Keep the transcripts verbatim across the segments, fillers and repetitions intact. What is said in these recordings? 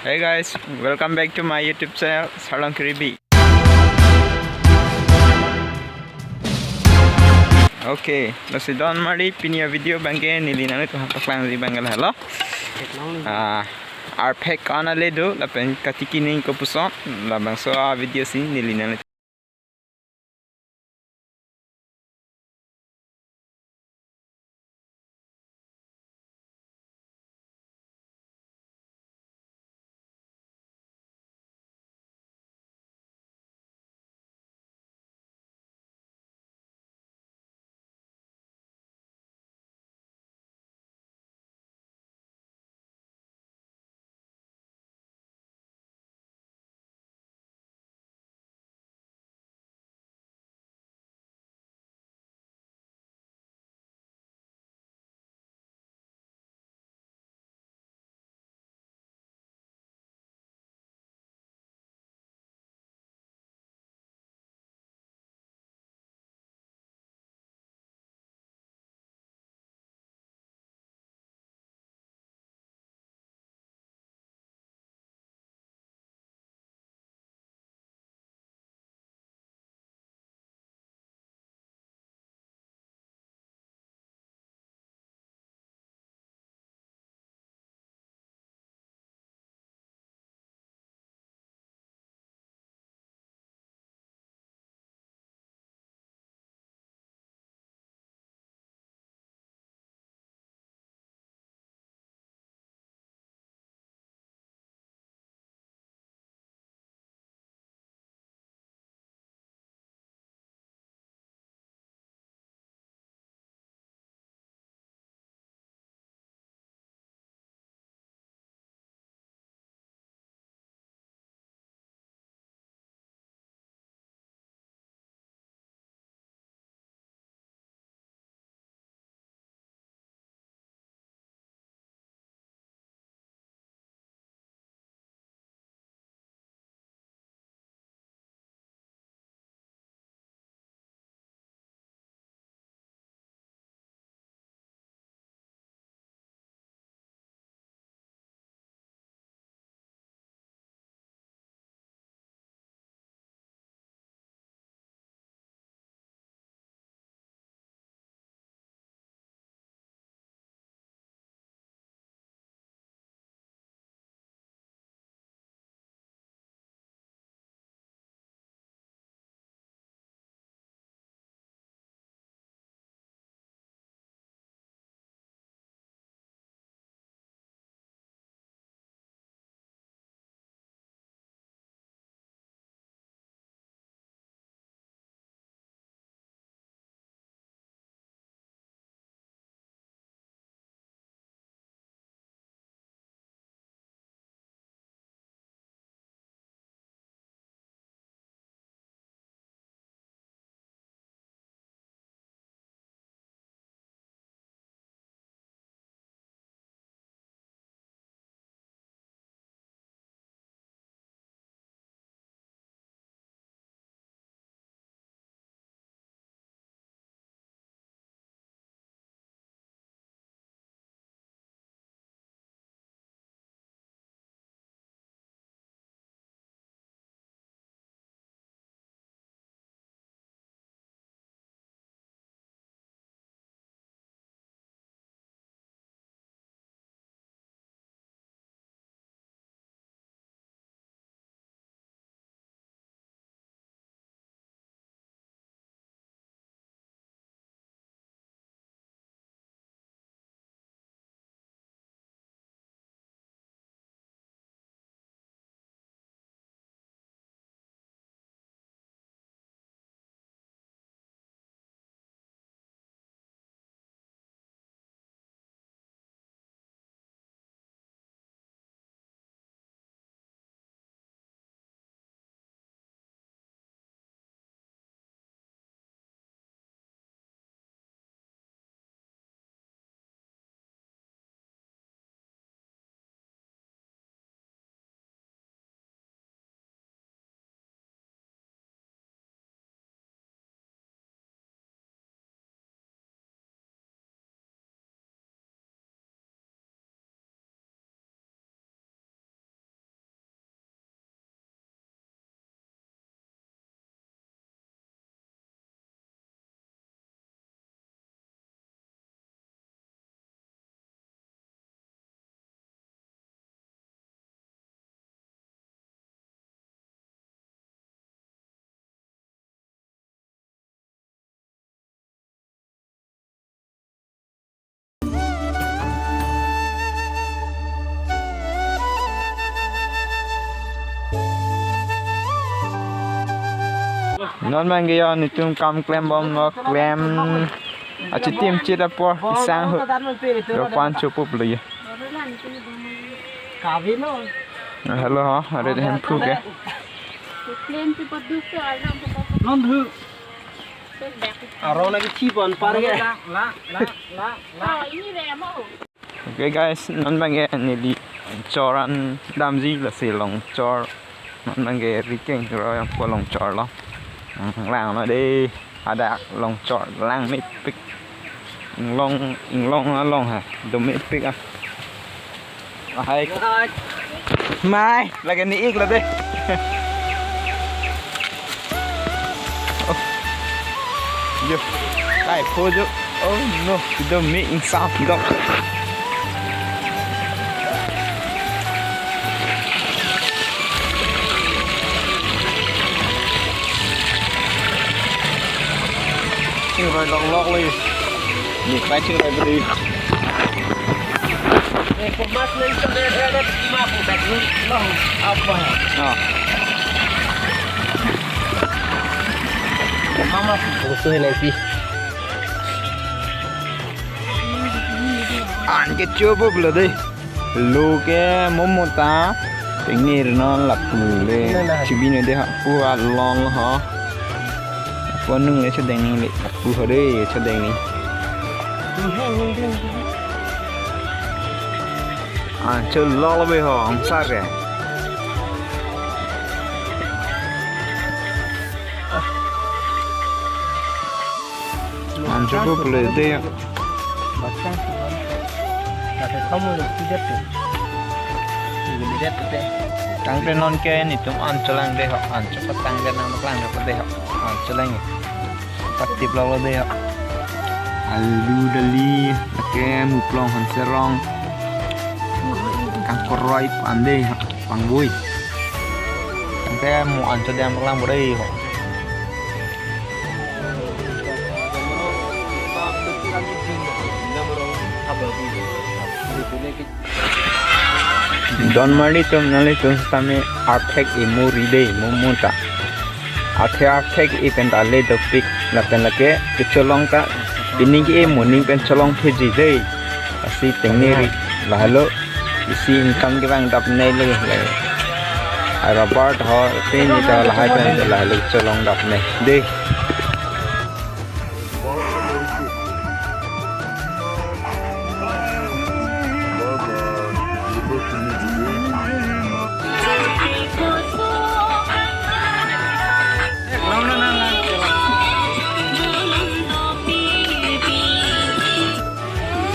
Hey guys, welcome back to my YouTube channel, Sarlong Kiribi. Okay, lasi don mari pini a-video abangke neli nanglitum aphan paklangji abangke lahelo. Ah, arphek ko-an ale do, lapen katiki nangji kopuson, labangso a-video si neli nangli Non abangke yo netum kam klembomlo, klem achitim chit apor isang hu. Yo pan chopup lo yo. Hello ho, are Hemphu ke. Non hu. Aro lagi chipon par ke. Okay guys, non abangke neli chor an damji, lasi longchor. Non abangke rikeng roi angpo longchorlo. Hmm, langnon dei, hadak longchor langmepik. Inglong, inglong along ha, domepik ah. Ahai. Mai, lake ni-iklo dei. Oh. Yo. Ai, pho jo. Oh no, dome ingsam dok. Chingroi longlok le. Ni pai chingroi beli. Ah. Mama, musuh ini pi. An ke chopup lo dei. Lo ke momo ta. Tengnir non lapu le. Chibino dei ha. Pu along ha. Ponung le chodeng ni le. Pu ho dei chodeng ni. Ah, cholok lo be ho, angsar ke. An chopup lo dei. Tangte non ke netum an cholang dei ho, an chopatang ke nangpaklang dei ho, an cholang. Patip lo dei ho. Alu dali, lake muplong hanserong. Kangkoroi pan dei ho, pangbui. Tangte mo an chodeng paklang bo dei ho. Don marli atum, nanglitum sitame arthek imuri dei momo ta. Athe arthek i pen ta ale dopik lapen lake kecholong ta pining ke moning pen cholong pheji dei. Lasi tengnir lahelo isi income kevang dapne le le. Ai rubber ho pini ta lahai pen lahelo cholong dapne dei.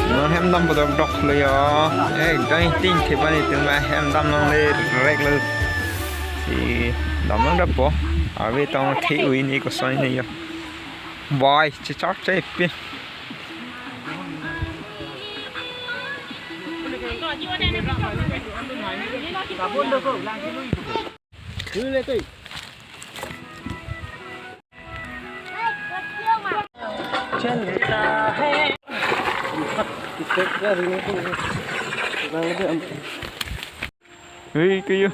Non hem dam bodok dok lo yo. Eh, dang ting thepan itum ma hem dam longle rek lo. Si dam long dapo. Ave tong the ui ni koson ni yo. Boy, chichak che pi. Hei, ke yo.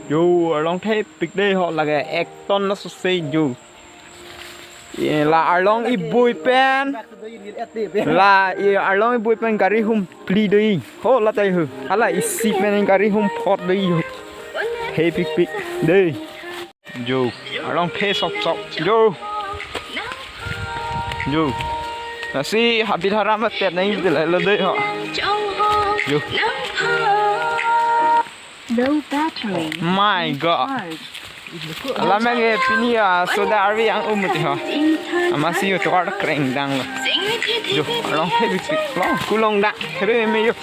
Yo, arlong thepik dei ho lake ek ton laso se yo. Ye, la arlong ibui pen. La, ye, arlong ibui pen gari hum phli dei. Ho la tai ho. Hala isi pen gari hum phot dei ho. Thepikpik dei. Jo, arlong the sop sop. Jo. Jo. Lasi habit haram atet nang dei la lo dei ho. Jo. Low battery. My God. Charge. Alam ke pini ya, soda arvi yang umut ho. Amatsi yo tovar kreng dang lo. Jo, arlong thepikpik lo, kulong dak, kere me yo.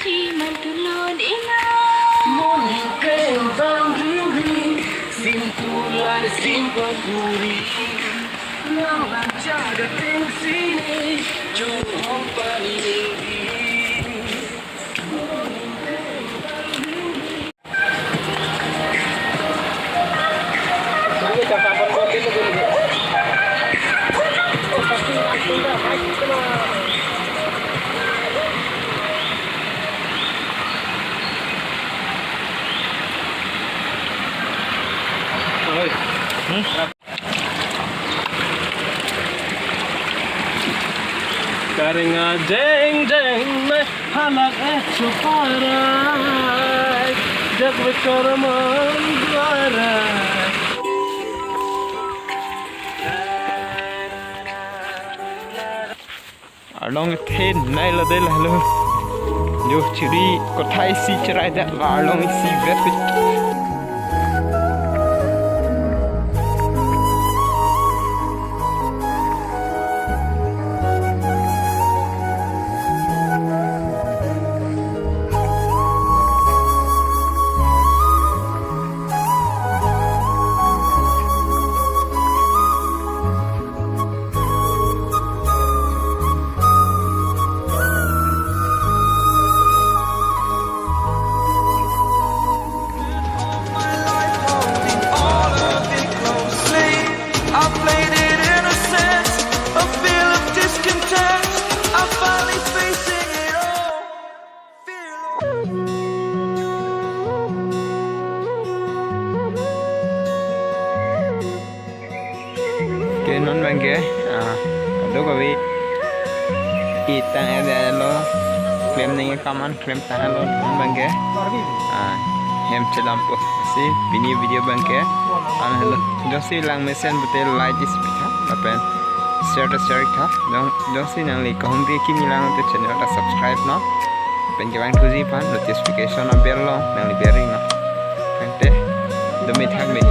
Karinga jeng jeng nai halak eh chuparai jak bekormon duarai. Arlong the nai lo de lalo. Jo chiri kothai si cherai da la arlong si vet. Ke non abangke, ah, kadokave itang ede lo, klem nangji akam an klem tanglo non abangke. Ah, hem chelampo. Si pini video abangke an helo. Jongsi lang mesen pute like isi pitha, lapen share ta share tha. Jong, jongsi nangli kahumri kimi lang te channel ta subscribe non. Pen kevang thuji aphan notification a bell lo nangli beri non. Tangte, dumi thak me.